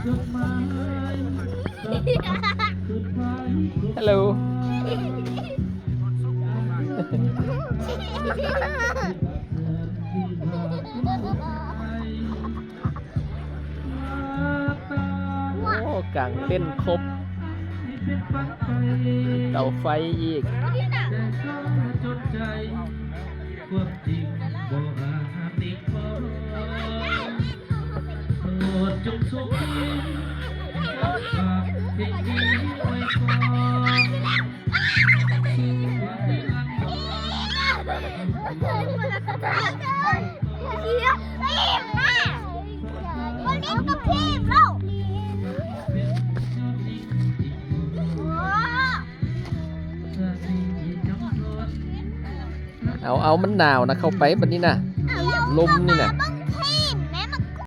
Hello. ໂອ້ ກາງເຕັນຄົບ ເຕົາໄຟອີກ. ເອົາ ເອົາ ມັນໜາວນະ ເຂົ້າໄປບັດນີ້ນະ ລົມນີ້ນະ.